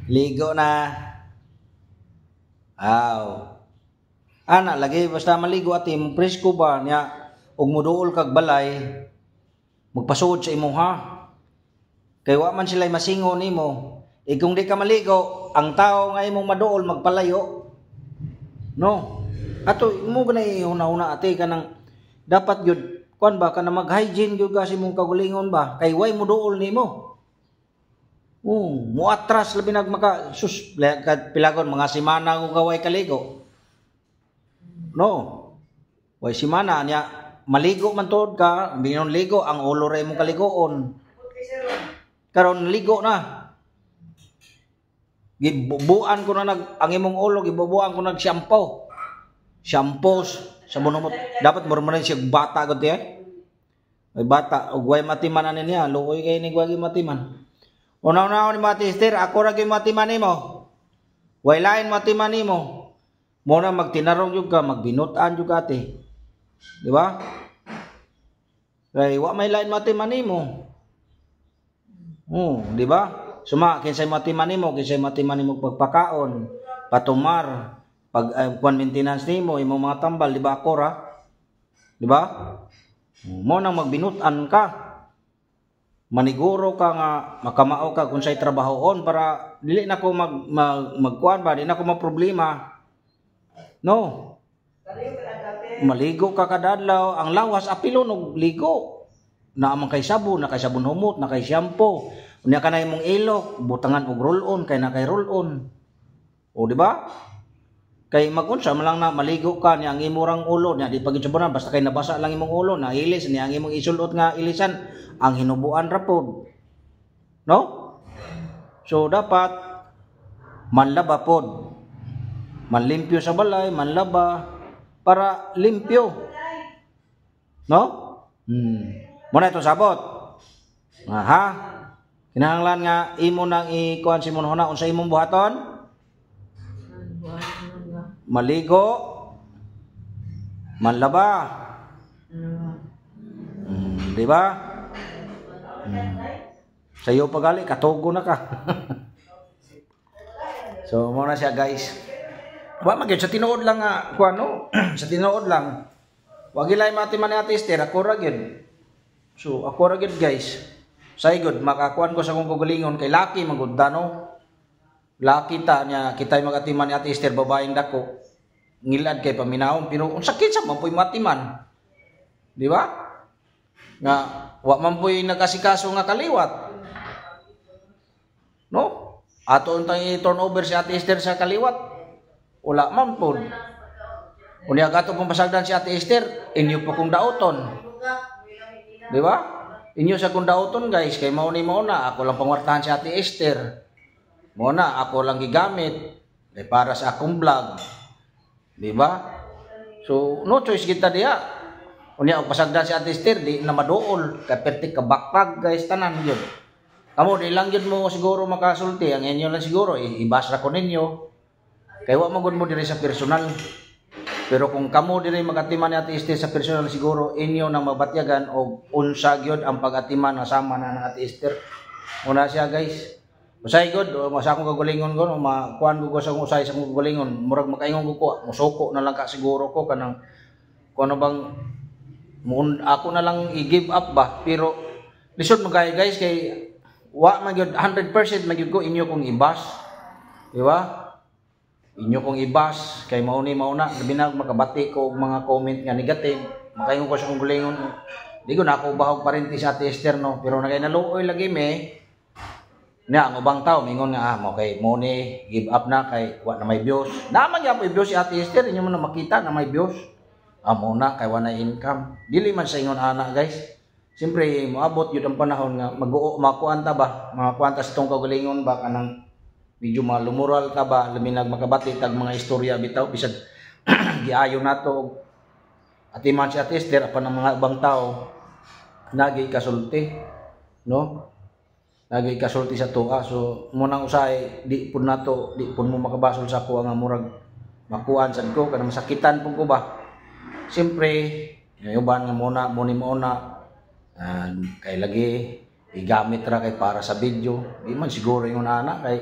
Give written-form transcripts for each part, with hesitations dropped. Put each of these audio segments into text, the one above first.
Ligo na. Aw. Ana lagi, basta maligo, ate, mo presko ba niya ug muduol kag balay, magpasuod sa imo ha. Kay wa man sila masingo nimo. E kung di ka maligo, ang tao nga imong maduol magpalayo. No. Ato mo ganay huna-huna, ate, kanang dapat gyud kuan ba, kana mag-hygiene gyud ka sa imong kaugalingon ba, kay way muduol nimo. Oh, muatras labi nag maka sus pilagon mga semana kung kaway kaligo. No. Way semana niya maligo man tuod ka, binon ligo ang ulo ra imong kaliguon. Karon ligo na. Gibubuan ko na nag ang imong ulo, gibubuan ko nag shampoo. Shampoo sa mo dapat mo man siya bata gud eh. May bata ug way matiman ani niya, luoy kay ni gwagi matiman. Una-una ni Mati Esther, ako ra gyud matiman nimo. Way lain matiman nimo. Mo na magtinarong jud ka, magbinutan jud ka, ate. Di ba? Kay wa may lain matiman nimo. Oh, di ba? Suma kinsay matiman nimo, kinsay matiman nimo pagpakaon, patumar, pag kuan maintenance nimo, imong mga tambal, di ba ako ra? Di ba? Mo nang magbinutan ka. Maniguro ka nga makamao ka kung say trabahoon para dili na ko mag, mag magkuan ba, di na ko maproblema. No. Maligo ka kada adlaw, ang lawas apilon og ligo. Naa man kay sabon, na kay sabon humot, na kay shampoo. Unya ka na imong ilok, butangan og roll-on kay na kay roll-on. O di ba? Kay magunsa man lang na maligo ka niya ang imong ulo niya di pagid sabunan, basta kay nabasa lang imong ulo na ilis niya ang imong isulot nga ilisan ang hinubuan ra pod. No? So dapat manlaba pod. Manlimpyo sa balay, manlaba para limpyo. No? Muna ito sabot. Aha. Kinahanglan nga imo nang ikuan si Monhona unsa imong buhaton? Maligo, manlaba. Di ba? Sayo pa gali katugo na ka. So mo na siya, guys. Wa man gyud sa tinuod lang nga kuan no. Sa tinuod lang. Wa gilay matiman ni Ate Esther, ako ra gyud. So ako ra gyud, guys. Say gud makakuan ko sa akong kaugalingon kay laki man gud no. Laki ta niya kitay magatiman ni Ate Esther, babaeng dako. Ngilad kay paminawon pero unsa kinsa man puy matiman. Di ba? Nga wa man puy nag-asikaso nga kaliwat. No? Ato untang i-turn over si Ate Esther sa kaliwat. Wala man pod. Unya gato pong pasagdan si Ate Esther, inyo pa kong dauton. Di ba? Inyo sa kong dauton, guys, kay mao ni mao na ako lang pangwartahan si Ate Esther. Mao na ako lang gigamit kay para sa akong vlog. Di ba? So no choice kita diha. Unya og pasagdan si Ate Esther di na maduol kay perti ka backpack, guys, tanan gyud. Kamo di lang gyud mo siguro makasulti, ang inyo lang siguro ibas ra ko ninyo. Kay wa man gud mo diri sa personal. Pero kung kamo diri magatiman ni Ate Esther sa personal, siguro inyo nang mabatyagan og unsa gyud ang pag-atiman nga sama na ng Ate Esther. Una siya, guys. Usay gud sa akong kagalingon ko, makuan ko sa akong usay sa akong kagalingon, murag makaingon ko ko, musuko na lang ka siguro ko kanang kuno bang mun ako na lang i-give up ba, pero lisod man kayo, guys, kay wa man gyud 100% man gyud ko inyo kong ibas. Di ba? Inyo kong ibas kay mao ni mao na labi na makabati ko og mga comment nga negative, makaingon ko sa akong galingon. Di ko na ako bahog parinti sa Ate Esther no, pero nagay naluoy lagi me niya ang ubang tao mingon nga ah okay mo ni give up na kay wa na may views. Naman gyapon views si Ate Esther, inyo man na makita na may views. Ah mo na kay wa na income. Dili man sa ingon ana, guys. Siyempre moabot yun ang panahon nga mag-uo makuan ta ba, makakuan ta sa itong kaugalingon ba, kanang medyo malumural ta ba, labi nag makabati tag mga istorya bitaw bisag giayo nato atiman si Ate Esther apan ang mga ibang tao nagi kasulti no, nagi kasulti sa tuwa. So munang usahay di pud nato, di pud mo makabasol sa ako nga murag makuan sad ko kanang masakitan pud ko ba. Siyempre yung uban nga muna mo ni mo na kay lagi Igamit ra kay para sa video. Di man siguro yung ana kay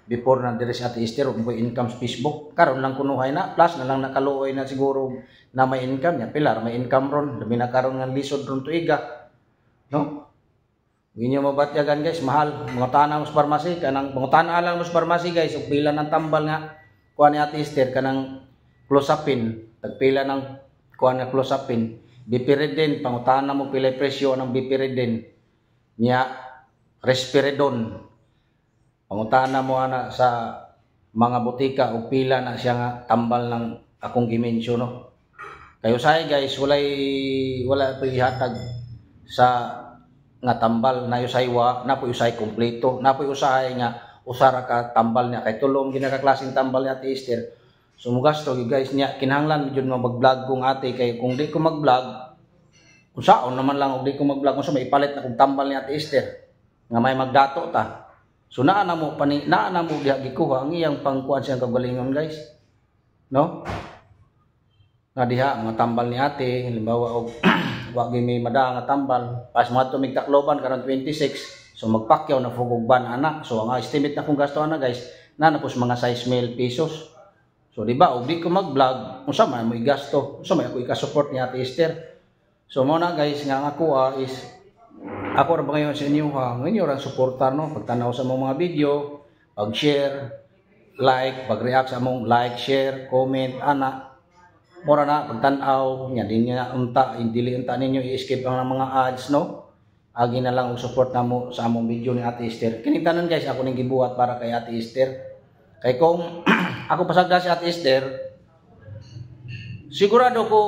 before na diri si Ate Esther og may income sa Facebook. Karon lang kunuhay na, plus na lang nakaluoy na siguro na may income niya. Pilar may income ron, labi na karon nga lisod ron tuiga. No? Inyo mabatyagan, guys, mahal. Mangutana mo sa pharmacy, kanang mangutana lang mo sa pharmacy, guys, ug pila ng tambal nga kuha ni Ate Esther, kanang clozapine, tagpila ng kuha nga clozapine. Biperiden, pangutana mo pila presyo ng biperiden. Nya risperidone. Pangutana mo ana sa mga botika og pila na siya nga tambal ng akong gi-mention, no. Kayo say, guys, walay wala pa ihatag sa nga tambal na usay wa na po usay kompleto na po usahay nga usara ka tambal niya kay tulong ginakaklaseng tambal ni Ate Esther. So mugasto gyud, guys, niya kinahanglan jud mag-vlog kung ate kay kung di ko mag-vlog, kung saon naman lang og di ko mag-vlog, kung sa may ipalit na kung tambal ni Ate Esther nga may magdato ta. So naa na mo pani, naa na mo diha gikuha ang iyang pangkuan siyang kagalingon, guys, no, nga diha mga tambal ni ate. Halimbawa og wa gyud may mada nga tambal pas mga tumig Tacloban karon 26, so magpakyaw na pud og van ana. So ang estimate na kung gasto ana, guys, na na pos mga 6 mil pesos. So di ba, og di ko mag-vlog, unsa man mo igasto, unsa may ako ika-support ni Ate Esther? So mo na, guys, nga ang ako is ako ra ba ngayon sa inyo ha, inyo ra suportar, no, pagtanaw sa among mga video, pag-share, like, pag-react sa among like, share, comment ana. Mura na pagtan-aw nya din niya unta dili unta ninyo i-skip ang mga ads, no. Agi na lang og support namo sa among video ni Ate Esther. Kini tanan, guys, ako ning gibuhat para kay Ate Esther. Kay kung ako pasagda si Ate Esther, sigurado ko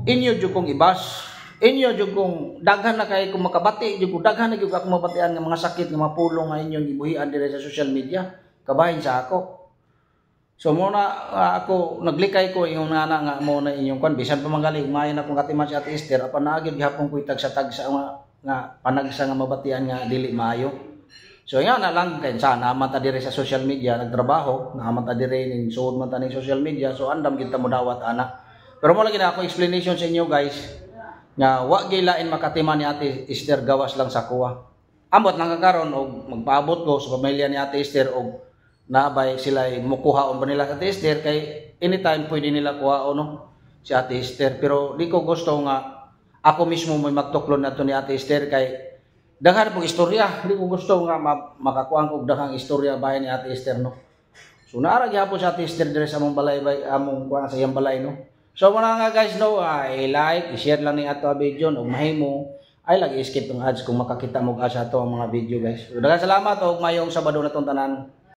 inyo jud kong ibas, inyo jud kong daghan na kay kung makabati jud ko, daghan na jud ako mabatian nga mga sakit, nga mga pulong nga inyong gibuhian dire sa social media kabahin sa ako. So mo na ako naglikay ko yung nana nga mo na inyong kwan, bisan pa manggali maayo na kung katiman si Ate Esther, apan naagid gihapon ko tagsa-tagsa nga panagsa nga mabatian nga dili maayo. So nga na lang kay sa naman ta diri sa social media nagtrabaho, naman ta diri ning suod man ta ning social media, so andam gid ta mo dawat ana. Pero mo lagi na ako explanation sa inyo, guys, nga wa gyud lain makatiman ni Ate Esther gawas lang sa kuha. Ambot lang karon og magpaabot ko sa pamilya ni Ate Esther og naabay sila mukuhaon ba nila sa Ate Esther, kay anytime pwede nila kuhaon, no, si Ate Esther. Pero di ko gusto nga ako mismo may magtuklon na to ni Ate Esther kay daghan pong istorya. Di ko gusto nga makakuan og daghang istorya bahin ni Ate Esther, no. So naara gyapon si Ate Esther dire sa among balay bay, among kuan sa iyang balay, no. So muna nga, guys, no, ay like, i-share lang ni ato video ug mahimo ay lagi skip ang ads kung makakita mo ads ato ang mga video, guys. So, daghang salamat og mayong Sabado na tong tanan.